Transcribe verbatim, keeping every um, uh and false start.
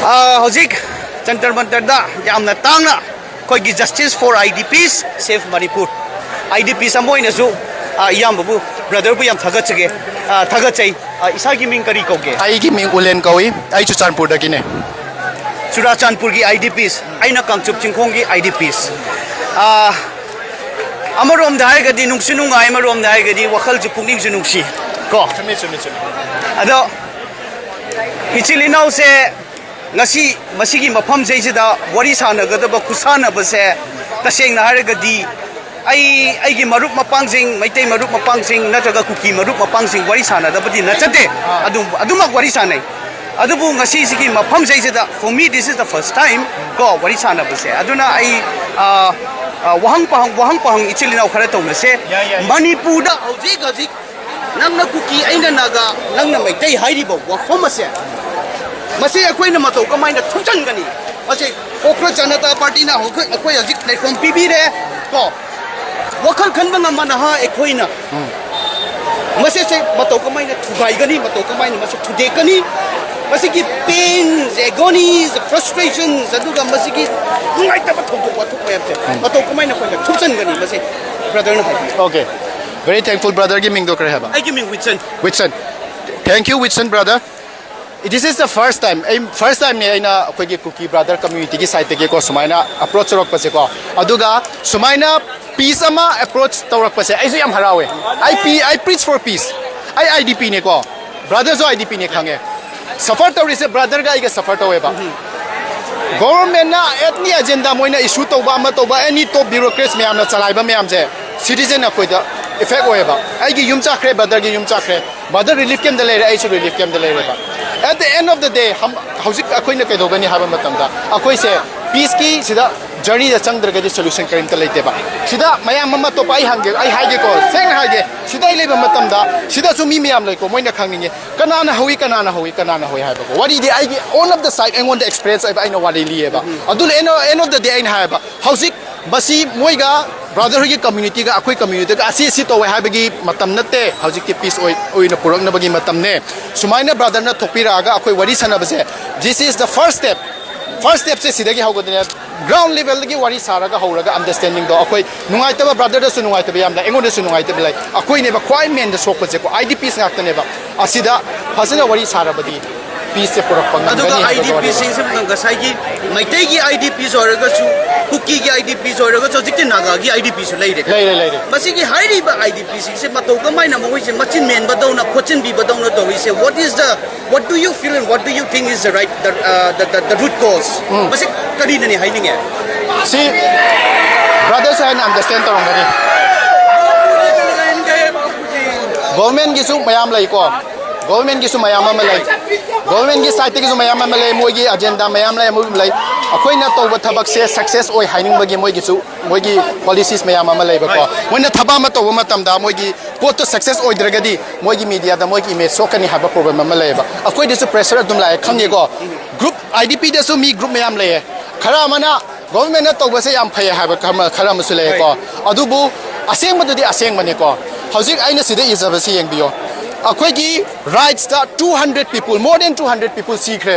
ꯑ, ꯍꯧꯖꯤꯛ ꯖꯟꯇꯔ ꯃꯟꯇꯔꯗ ꯌꯥꯝꯅ ꯇꯥꯡꯅ ꯑꯩꯈꯣꯏꯒꯤ Justice for I D Ps, Save Manipur, I D Ps ꯑꯃ ꯑꯣꯏꯅꯁꯨ, ꯑ, ꯏꯌꯥꯝꯕꯕꯨ, ꯕ꯭ꯔꯗꯔꯕꯨ ꯌꯥꯝ ꯊꯥꯒꯠꯆꯒꯦ, ꯑ, ꯊꯥꯒꯠꯆꯩ꯫ ꯑ, ꯏꯁꯥꯒꯤ ꯃꯤꯡ ꯀꯔꯤ ꯀꯧꯒꯦ? ꯑꯩꯒꯤ ꯃꯤꯡ ꯎꯂꯦꯟ ꯀꯧꯏ꯫ ꯑꯩ ꯆꯨꯔꯆꯥꯟꯄꯨꯔꯗꯒꯤꯅꯦ꯫ ꯆꯨꯔꯥꯆꯥꯟꯄꯨꯔꯒꯤ I D Ps, ꯑꯩꯅ ꯀꯥꯡꯆꯨꯞ ꯆꯤꯡꯈꯣꯡꯒꯤ I D Ps꯫ ꯑ, ꯑꯃꯔꯣꯝꯗ ꯍꯥꯏꯔꯒꯗꯤ ꯅꯨꯡꯁꯨ ꯅꯨꯡꯉꯥꯏ, ꯑꯃꯔꯣꯝꯗ ꯍꯥꯏꯔꯒꯗꯤ ꯋꯥꯈꯜꯁꯨ ꯄꯨꯛꯅꯤꯡꯁꯨ ꯅꯨꯡꯁꯤ ꯀꯣ꯫ ꯆꯨꯝꯃꯤ, ꯆꯨꯝꯃꯤ, ꯆꯨꯝꯃꯤ꯫ ꯑꯗꯣ ꯏꯆꯤꯜ ꯏꯅꯥꯎꯁꯦ ꯉꯁꯤ ꯃꯁꯤꯒꯤ ꯃꯐꯝꯁꯤꯗꯩꯁꯤꯗ ꯋꯥꯔꯤ ꯁꯥꯟꯅꯒꯗꯕ ꯈꯨꯠꯁꯥꯟꯅꯕꯁꯦ, ꯇꯁꯦꯡꯅ ꯍꯥꯏꯔꯒꯗꯤ ꯑꯩ, ꯑꯩꯒꯤ ꯃꯔꯨꯞ ꯃꯄꯥꯡꯁꯤꯡ, ꯃꯩꯇꯩ ꯃꯔꯨꯞ ꯃꯄꯥꯡꯁꯤꯡ ꯅꯠꯇ꯭ꯔꯒ ꯀꯨꯀꯤ ꯃꯔꯨꯞ ꯃꯄꯥꯡꯁꯤꯡ ꯋꯥꯔꯤ ꯁꯥꯟꯅꯗꯕꯗꯤ ꯅꯠꯆꯗꯦ꯫ ꯑꯗꯨꯝ, ꯑꯗꯨꯃꯛ ꯋꯥꯔꯤ ꯁꯥꯟꯅꯩ꯫ ꯑꯗꯨꯕꯨ ꯉꯁꯤꯁꯤꯒꯤ ꯃꯐꯝꯁꯤꯗꯩꯁꯤꯗ, for me, this is the first time ꯀꯣ, ꯋꯥꯔꯤ ꯁꯥꯟꯅꯕꯁꯦ꯫ ꯑꯗꯨꯅ ꯑꯩ, ꯑ, ꯑ, ꯋꯥꯍꯪ ꯄꯥꯍꯪ, ꯋꯥꯍꯪ ꯄꯥꯍꯪ ꯏꯆꯤꯜ ꯏꯅꯥꯎ ꯈꯔ ꯇꯧꯅꯁꯦ꯫ ꯌꯥꯏ, ꯌꯥꯏ, ꯌꯥꯏ꯫ ꯃꯅꯤꯄꯨꯔꯗ ꯍꯧꯖꯤꯛ ꯍꯧꯖꯤꯛ ꯅꯪꯅ ꯀꯨꯀꯤ, ꯑꯩꯅ ꯅꯥꯒꯥ, ꯅꯪꯅ ꯃꯩꯇꯩ ꯍꯥꯏꯔꯤꯕ ꯋꯥꯐꯝ ꯑꯁꯦ, ꯃꯁꯤ ꯑꯩꯈꯣꯏꯅ ꯃꯇꯧ ꯀꯃꯥꯏꯅ ꯊꯨꯞꯆꯟꯒꯅꯤ? ꯃꯁꯤ ꯀꯣꯀ꯭ꯔꯣꯆ ꯖꯅꯇꯥ ꯄꯥꯔꯇꯤꯅ ꯍꯧꯖꯤꯛ, ꯑꯩꯈꯣꯏ ꯍꯧꯖꯤꯛ platform ꯄꯤꯕꯤꯔꯦ ꯀꯣ꯫ ꯋꯥꯈꯜ ꯈꯟꯕ ꯉꯝꯕ ꯅꯍꯥ ꯑꯩꯈꯣꯏꯅ ꯃꯁꯤꯁꯦ ꯃꯇꯧ ꯀꯃꯥꯏꯅ ꯊꯨꯒꯥꯏꯒꯅꯤ, ꯃꯇꯧ ꯀꯃꯥꯏꯅ ꯃꯁꯤ ꯊꯨꯗꯦꯛꯀꯅꯤ? ꯃꯁꯤꯒꯤ pains, agonies, frustrations, ꯑꯗꯨꯒ ꯃꯁꯤꯒꯤ ꯅꯨꯡꯉꯥꯏꯇꯕ ꯊꯧꯗꯣꯛ ꯋꯥꯊꯣꯛ ꯃꯌꯥꯝꯁꯦ ꯃꯇꯧ ꯀꯃꯥꯏꯅ ꯑꯩꯈꯣꯏꯅ ꯊꯨꯞꯆꯟꯒꯅꯤ? ꯃꯁꯤ ꯕ꯭ꯔꯗꯔꯅ ꯍꯥꯏꯕꯤꯌꯨ꯫ Okay, very thankful꯫ ꯕ꯭ꯔꯗꯔꯒꯤ ꯃꯤꯡꯗꯣ ꯀꯔꯤ ꯍꯥꯏꯕ? ꯑꯩꯒꯤ ꯃꯤꯡ Witson. Witson, thank you, Witson brother. This is the first time, ꯑꯩ first time ꯅꯦ ꯑꯩꯅ ꯑꯩꯈꯣꯏꯒꯤ ꯀꯨꯀꯤ ꯕ꯭ꯔꯗꯔ ꯀꯝꯃ꯭ꯌꯨꯅꯤꯇꯤꯒꯤ ꯁꯥꯏꯠꯇꯒꯤꯀꯣ ꯁꯨꯃꯥꯏꯅ ꯑꯦꯄ꯭ꯔꯣꯆ ꯇꯧꯔꯛꯄꯁꯦꯀꯣ꯫ ꯑꯗꯨꯒ ꯁꯨꯃꯥꯏꯅ ꯄꯤꯁ ꯑꯃ ꯑꯦꯄ꯭ꯔꯣꯆ ꯇꯧꯔꯛꯄꯁꯦ ꯑꯩꯁꯨ ꯌꯥꯝ ꯍꯔꯥꯎꯋꯦ꯫ I pe-, I preach for peace. ꯑꯩ I D P ꯅꯦꯀꯣ, ꯕ꯭ꯔꯗꯔꯁꯨ I D P ꯅꯦ ꯈꯪꯉꯦ꯫ ꯁꯐꯔ ꯇꯧꯔꯤꯁꯦ ꯕ꯭ꯔꯗꯔꯒ ꯑꯩꯒ ꯁꯐꯔ ꯇꯧꯋꯦꯕ꯫ ꯒꯣꯕꯔꯃꯦꯟꯅ ꯑꯦꯅꯤ ꯑꯦꯖꯦꯟꯗꯥ ꯃꯣꯏꯅ ꯏꯁꯨ ꯇꯧꯕ ꯑꯃ ꯇꯧꯕ, ꯑꯦꯅꯤ ꯇꯣꯞ ꯕ꯭ꯌꯨꯔꯣꯀ꯭ꯔꯦꯠꯁ ꯃꯌꯥꯝꯅ ꯆꯂꯥꯏꯕ ꯃꯌꯥꯝꯁꯦ ꯁꯤꯇꯤꯖꯟ ꯑꯩꯈꯣꯏꯗ ꯏꯐꯦꯛ ꯑꯣꯏꯌꯦꯕ꯫ ꯑꯩꯒꯤ ꯌꯨꯝ ꯆꯠꯈ꯭ꯔꯦ, ꯕ꯭ꯔꯗꯔꯒꯤ ꯌꯨꯝ ꯆꯠꯈ꯭ꯔꯦ, ꯕ꯭ꯔꯗꯔ ꯔꯤꯂꯤꯐ ꯀꯦꯝꯗ ꯂꯩꯔꯦ, ꯑꯩꯁꯨ ꯔꯤꯂꯤꯐ ꯀꯦꯝꯗ ꯂꯩꯔꯦꯕ꯫ At the end of the day, ꯍꯧꯖꯤꯛ ꯑꯩꯈꯣꯏꯅ ꯀꯩꯗꯧꯒꯅꯤ ꯍꯥꯏꯕ ꯃꯇꯝꯗ ꯑꯩꯈꯣꯏꯁꯦ ꯄꯤꯁꯀꯤ ꯁꯤꯗ ꯖꯔꯅꯤꯗ ꯆꯪꯗ꯭ꯔꯒꯗꯤ ꯁꯣꯂꯨꯁꯟ ꯀꯔꯤꯝꯇ ꯂꯩꯇꯦꯕ꯫ ꯁꯤꯗ ꯃꯌꯥꯝ ꯑꯃ ꯑꯇꯣꯞꯄ ꯑꯩ ꯍꯪꯒꯦ, ꯑꯩ ꯍꯥꯏꯒꯦꯀꯣ, ꯁꯦꯡꯅ ꯍꯥꯏꯒꯦ, ꯁꯤꯗ ꯑꯩ ꯂꯩꯕ ꯃꯇꯝꯗ ꯁꯤꯗꯁꯨ ꯃꯤ ꯃꯌꯥꯝ ꯂꯩꯀꯣ, ꯃꯣꯏꯅ ꯈꯪꯅꯤꯡꯉꯦ ꯀꯅꯥꯅ ꯍꯧꯏ, ꯀꯅꯥꯅ ꯍꯧꯏ, ꯀꯅꯥꯅ ꯍꯧꯏ ꯍꯥꯏꯕꯀꯣ꯫ ꯋꯥꯔꯤꯗꯤ ꯑꯩꯒꯤ on of the side ꯑꯩꯉꯣꯟꯗ ꯑꯦꯛꯁꯄꯤꯔꯤꯌꯦꯟꯁ ꯑꯣꯏꯕ ꯑꯩꯅ ꯋꯥꯔꯤ ꯂꯤꯌꯦꯕ꯫ ꯑꯗꯨꯅ end of, end of the day ꯑꯩꯅ ꯍꯥꯏꯕ, ꯍꯧꯖꯤꯛ ꯃꯁꯤ ꯃꯣꯏꯒ ꯕ꯭ꯔꯥꯗꯔ ꯍꯣꯏꯒꯤ ꯀꯝꯃ꯭ꯌꯨꯅꯤꯇꯤꯒ ꯑꯩꯈꯣꯏ ꯀꯝꯃ꯭ꯌꯨꯅꯤꯇꯤꯒ ꯑꯁꯤ ꯁꯤ ꯇꯧꯋꯦ ꯍꯥꯏꯕꯒꯤ ꯃꯇꯝ ꯅꯠꯇꯦ꯫ ꯍꯧꯖꯤꯛꯇꯤ ꯄꯤꯁ ꯑꯣꯏ-, ꯑꯣꯏꯅ ꯄꯨꯔꯛꯅꯕꯒꯤ ꯃꯇꯝꯅꯦ꯫ ꯁꯨꯃꯥꯏꯅ ꯕ꯭ꯔꯥꯗꯔꯅ ꯊꯣꯛꯄꯤꯔꯛꯑꯒ ꯑꯩꯈꯣꯏ ꯋꯥꯔꯤ ꯁꯥꯟꯅꯕꯁꯦ, this is the first step꯫ First stepꯁꯦ ꯁꯤꯗꯒꯤ ꯍꯧꯒꯗꯣꯏꯅꯦ꯫ Ground levelꯗꯒꯤ ꯋꯥꯔꯤ ꯁꯥꯔꯒ ꯍꯧꯔꯒ understandingꯗꯣ ꯑꯩꯈꯣꯏ ꯅꯨꯡꯉꯥꯏꯇꯕ, ꯕ꯭ꯔꯥꯗꯔꯗꯁꯨ ꯅꯨꯡꯉꯥꯏꯇꯕ ꯌꯥꯝ ꯂꯩ, ꯑꯩꯉꯣꯟꯗꯁꯨ ꯅꯨꯡꯉꯥꯏꯇꯕ ꯂꯩ꯫ ꯑꯩꯈꯣꯏꯅꯦꯕ ꯈ꯭ꯋꯥꯏ ꯃꯦꯟꯗ ꯁꯣꯛꯄꯁꯦꯀꯣ, ꯑꯥꯏ ꯗꯤ ꯄꯤꯁ ꯉꯥꯛꯇꯅꯦꯕ꯫ ꯑꯁꯤꯗ ꯐꯖꯅ ꯋꯥꯔꯤ ꯁꯥꯔꯕꯗꯤ ꯄꯤꯁꯁꯦ ꯄꯨꯔꯛꯄ ꯑꯗꯨꯒ ꯉꯝꯒꯅꯤ ꯍꯥꯏꯕꯒꯤ ꯋꯥꯔꯤꯅꯤ꯫ ꯑꯥꯏ ꯗꯤ ꯄꯤꯁꯤꯡꯁꯤꯅ ꯉꯁꯥꯏꯒꯤ ꯃꯩꯇꯩꯒꯤ ꯑꯥꯏ ꯗꯤ ꯄꯤꯁ ꯑꯣꯏꯔꯒꯁꯨ, ꯀꯨꯀꯤꯒꯤ ꯑꯥꯏ ꯗꯤ ꯄꯤꯁ ꯑꯣꯏꯔꯒꯁꯨ, ꯍꯧꯖꯤꯛꯇꯤ ꯅꯥꯒꯥꯒꯤ ꯑꯥꯏ ꯗꯤ ꯄꯤꯁꯨ ꯂꯩꯔꯦ꯫ ꯂꯩꯔꯦ, ꯂꯩꯔꯦ꯫ ꯃꯁꯤꯒꯤ ꯍꯥꯏꯔꯤꯕ ꯑꯥꯏ ꯗꯤ ꯄꯤꯁꯤꯡꯁꯦ ꯃꯇꯧ ꯀꯃꯥꯏꯅ ꯃꯈꯣꯏꯁꯦ ꯃꯆꯤꯟ ꯃꯦꯟꯕꯗꯧꯅ, ꯈꯣꯠꯆꯤꯟꯕꯤꯕꯗꯧꯅ ꯇꯧꯔꯤꯁꯦ? What is the, what do you feel and what do you think is the right, the, uh, the, the, the root cause? ꯎꯝ꯫ ꯃꯁꯤ ꯀꯔꯤꯅꯅꯤ ꯍꯥꯏꯅꯤꯡꯉꯦ? ꯁꯤ ꯕ꯭ꯔꯥꯗꯔꯁꯨ ꯍꯦꯟꯅ understand ꯇꯧꯔꯝꯒꯅꯤ꯫ ꯒꯣꯔꯃꯦꯟꯒꯤꯁꯨ ꯃꯌꯥꯝ ꯂꯩꯀꯣ, ꯒꯣꯔꯃꯦꯟꯒꯤꯁꯨ ꯃꯌꯥꯝ ꯑꯃ ꯂꯩ, ꯒꯣꯔꯃꯦꯟꯒꯤ ꯁꯥꯏꯠꯇꯒꯤꯁꯨ ꯃꯌꯥꯝ ꯑꯃ ꯂꯩ, ꯃꯣꯏꯒꯤ ꯑꯦꯖꯦꯟꯗꯥ ꯃꯌꯥꯝ ꯂꯩ, ꯃꯣꯏ ꯂꯩ꯫ ꯑꯩꯈꯣꯏꯅ ꯇꯧꯕ ꯊꯕꯛꯁꯦ ꯁꯛꯁꯦꯁ ꯑꯣꯏ ꯍꯥꯏꯅꯤꯡꯕꯒꯤ ꯃꯣꯏꯒꯤꯁꯨ, ꯃꯣꯏꯒꯤ ꯄꯣꯂꯤꯁꯤꯁ ꯃꯌꯥꯝ ꯑꯃ ꯂꯩꯕꯀꯣ꯫ ꯃꯣꯏꯅ ꯊꯕꯛ ꯑꯃ ꯇꯧꯕ ꯃꯇꯝꯗ ꯃꯣꯏꯒꯤ ꯄꯣꯠꯇꯣ ꯁꯛꯁꯦꯁ ꯑꯣꯏꯗ꯭ꯔꯒꯗꯤ ꯃꯣꯏꯒꯤ ꯃꯤꯗꯤꯌꯥꯗ ꯃꯣꯏꯒꯤ ꯏꯃꯦꯖ ꯁꯣꯛꯀꯅꯤ ꯍꯥꯏꯕ ꯄ꯭ꯔꯣꯕ꯭ꯂꯦꯝ ꯑꯃ ꯂꯩꯌꯦꯕ꯫ ꯑꯩꯈꯣꯏꯗꯁꯨ ꯄ꯭ꯔꯦꯁꯔ ꯑꯗꯨꯝ ꯂꯥꯛꯑꯦ, ꯈꯪꯉꯦꯀꯣ꯫ Group I D ꯄꯤꯗꯁꯨ me group ꯃꯌꯥꯝ ꯂꯩꯌꯦ꯫ ꯈꯔ ꯑꯃꯅ ꯒꯣꯚꯔꯟꯃꯦꯟꯠꯅ ꯇꯧꯕꯁꯦ ꯌꯥꯝ ꯐꯩ ꯍꯥꯏꯕ ꯈꯔ ꯑꯃ-, ꯈꯔ ꯑꯃꯁꯨ ꯂꯩꯌꯦꯀꯣ꯫ ꯑꯗꯨꯕꯨ ꯑꯁꯦꯡꯕꯗꯨꯗꯤ ꯑꯁꯦꯡꯕꯅꯤꯀꯣ꯫ ꯍꯧꯖꯤꯛ ꯑꯩꯅ ꯁꯤꯗ ꯏꯖꯕꯁꯤ ꯌꯦꯡꯕꯤꯌꯣ꯫ ꯑꯩꯈꯣꯏꯒꯤ ꯔꯥꯏꯠꯁꯇ two hundred people, more than two hundred people ꯁꯤꯈ꯭ꯔꯦꯕ꯫